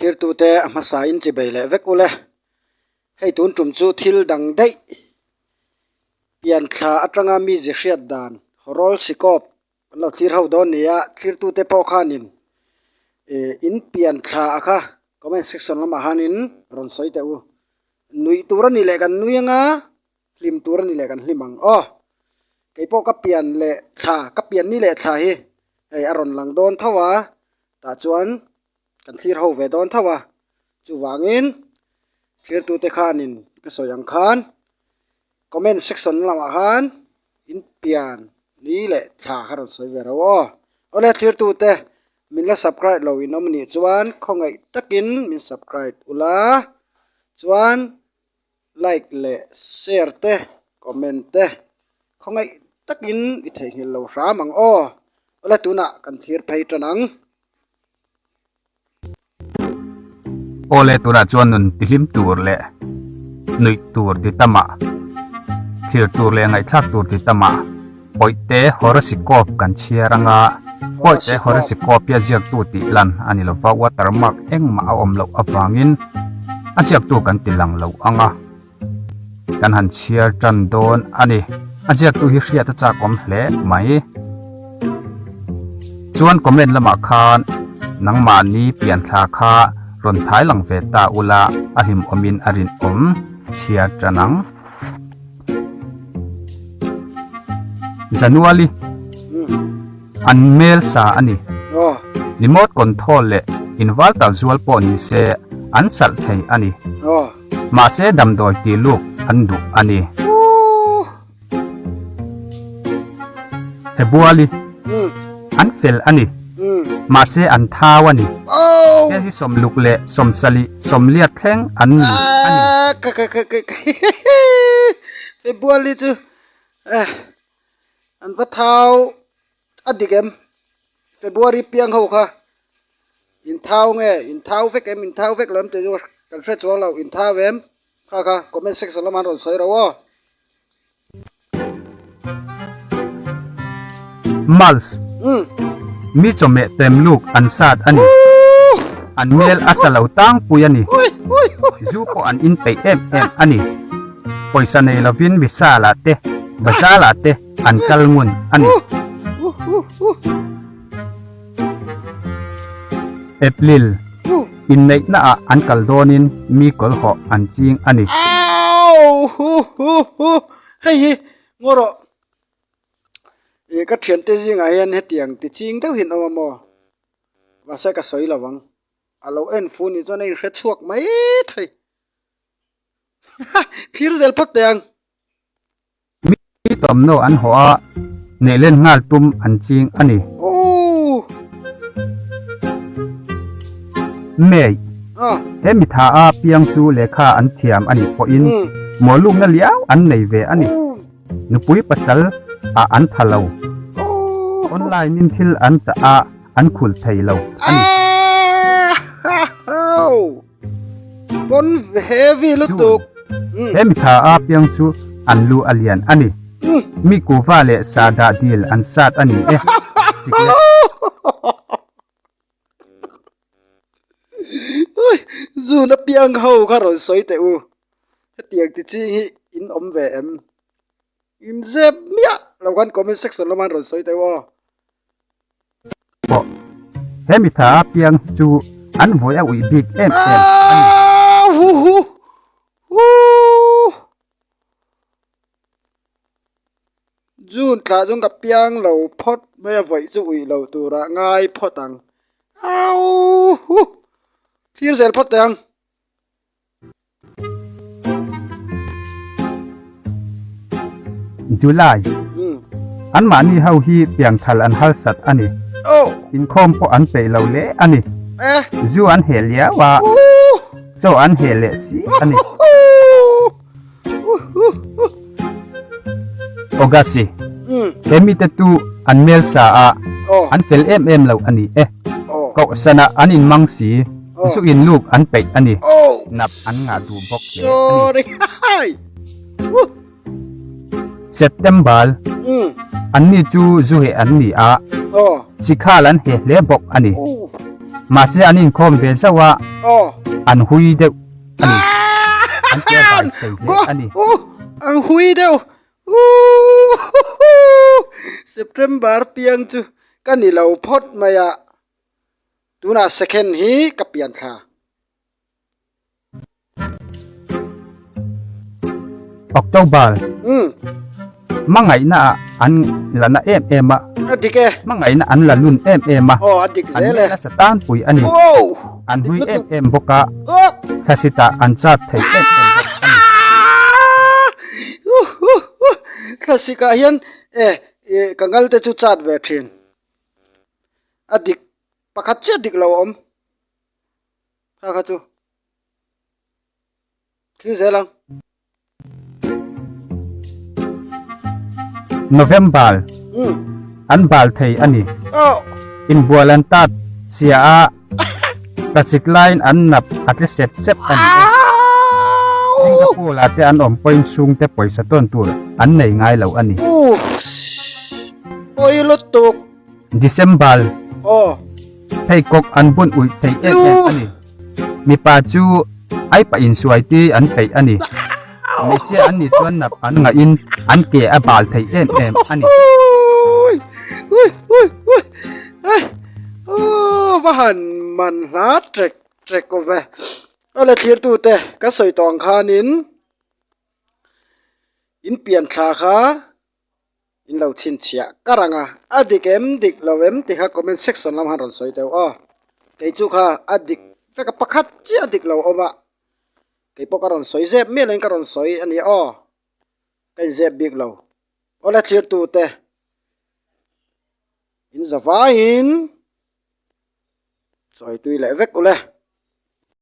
Thirtute a hmasa in chi bei leh vek ule. Hei tun tum chu thil dang daih pian thla atanga mi zi hriat dan hawrawl sikawp kan lo thlir ho dawn ni a, thlirtute pawh khanin ih in pian thla a kha comment section lamah khanin rawn sawi teh u. Nuih tur a nih leh kan nui anga hlim tur a ni leh kan hlim ang aw. Kei pawh ka pian leh thla ka pian ni leh thla hi hei a rawn lang dawn tho a tah chuan kan thlir ho ve dawn tho a chuvangin thlirtute khanin ka sawi ang khan comment section lamah khan in pian ni leh thla kha rawn sawi ve ro aw. Awle thlirtute min la subscribe lo in awm anih chuan khawngaih takin min subscribe ula chuan. Like leh share te comment te khawngaih takin i theihnghilh lo hram ang aw. Awle tunah kan thlir phei tan ang. Awle tunah chuan nun tihlim tur leh nuih tur ti tamah, thlir tur leh ngaihthlak tur ti tamah Pawihte horoscope kan chhiar anga Pawihte horoscope hi a ziaktu tih lan a ni lova watermark engmah a awm loh avangin a ziaktu kan ti lang lo anga kan han chhiar tan dawn a ni. A ziaktu hi hriat a chak awm hle mai. Chuan comment lamah khan nangmahni pianthla kha rawn thai lang ve ta ula a hlimawmin a rinawm chhiar tan ang. January an hmel sa a ni. Remote control leh inverter zual pawh ni se an salh thei a ni. Mahse damdawi tih luk an duh a ni. February an fel a ni. Mahse an thau a ni. Kg sawmluk leh sawmsalih sawmliat thleng an ni a ni. February chu an va thau a dik em? February piang ho kha in thau nge in thau vek em in thau vek lo em tih chu kan hre chuang lo in thau em kha kha comment section lamah an rawn sawi ro aw. Mals mi chawhmeh pem luk an sat a ni. An hmel a sa lo tlangpui a ni. Zu pawh an inpeih em em a ni. Pawisa nei lovin Vishal ah te, Bazar ah te an kal ngun a ni. April inneihna ah an kal dawnin mi kawlhawh an ching a ni. Hei hi ngaw rawh ih ka thiante zingah hian hetiang ti ching deuh hi an awm a maw mahse ka sawi lo ang a lo en fu nih chuan a inhre chhuak mai thei thlir zel phawt teh ang. Mi tawmhnaw an hawh a, neih len nghal tum an ching a ni. May, He mitha a piang chu lehkha an thiam a nih pawhin mawlukna liau an nei ve a ni. Nupui pasal ah an tha lo. Online in thil an chah a, an khul thei lo a ni. June, He mitha a piang chu an lu a lian a ni. Mi kuva leh sahdah dil an sat a ni e. Siklet. June a piang ho kha rawn sawi teh u. Hetiang ti ching hi in awm ve em? In zep miah lo khan comment section lamah an rawn sawi teh u aw. Pawh he mitha a piang hi chu an vawi a uih bik em em a ni. June thlah chuan ka piang lo phawt mai a vawi chu uih lo turah ngai phawt ang. Thlir zel phawt teh ang. July, Anmahni ho hi piangthal an harsat a ni. Inkhawm pawh an peih lo hle a ni. Zu an heh liau a, chaw an heh leh si a ni. August, He mite tu an hmel sa a, an fel em em lo a ni e. Kohhranah an inmang si. Zu in luk an peih a ni. Nap an ngah duh bawk hle a ni. September, Anni chu zu heh an ni a, sikhal an heh hle bawk a ni. Mahse an inkhawm ve zauh a, an hui deuh a ni. An ke a bai sei hle a ni. An hui deuh. September piang chu ka ni lo phawt mai a. Tunah second hi ka pian thla. October Hmangaihna ah an la na em em a. A dik e. Hmangaihna an la lun em em a. Aw a dik zel e. An nasa tanpui a ni. An hui em em bawk a. Thlasitah an chat thei em em bawk a ni. Thlasikah hian e ka ngal te chu chat ve thin. A dik pakhat chiah dik lo a awm. Kha kha chu thil zel ang. November an bal thei a ni. Inbual an tat chhia a, tachik laiin an nap a tle sep sep a ni e. Singapore ah te an awm pawhin chhungte pawisa tawn tur an nei ngai lo a ni. Pawi lutuk. December Pheikhawk an bun uih thei em em a ni. Mipa chu ai pah insuai ti an peih a ni. Hmeichhia an nih chuan nap an ngahin an ke a bal thei em em a ni. Va han man hla trek trek aw ve. Awle thlirtute ka sawi tawh ang khanin in pian thla kha In lo chhinchhiah kar ang a, a dik em dik lo em tih kha comment section lam han rawn sawi deuh aw. Kei chu kha a dik vek a, pakhat chiah a dik lo awm a, kei pawh ka rawn sawi zep miah loin ka rawn sawi a ni aw, ka inzep bik lo. Awle thlirtu te in za vaiin chawi tui leh vek ule.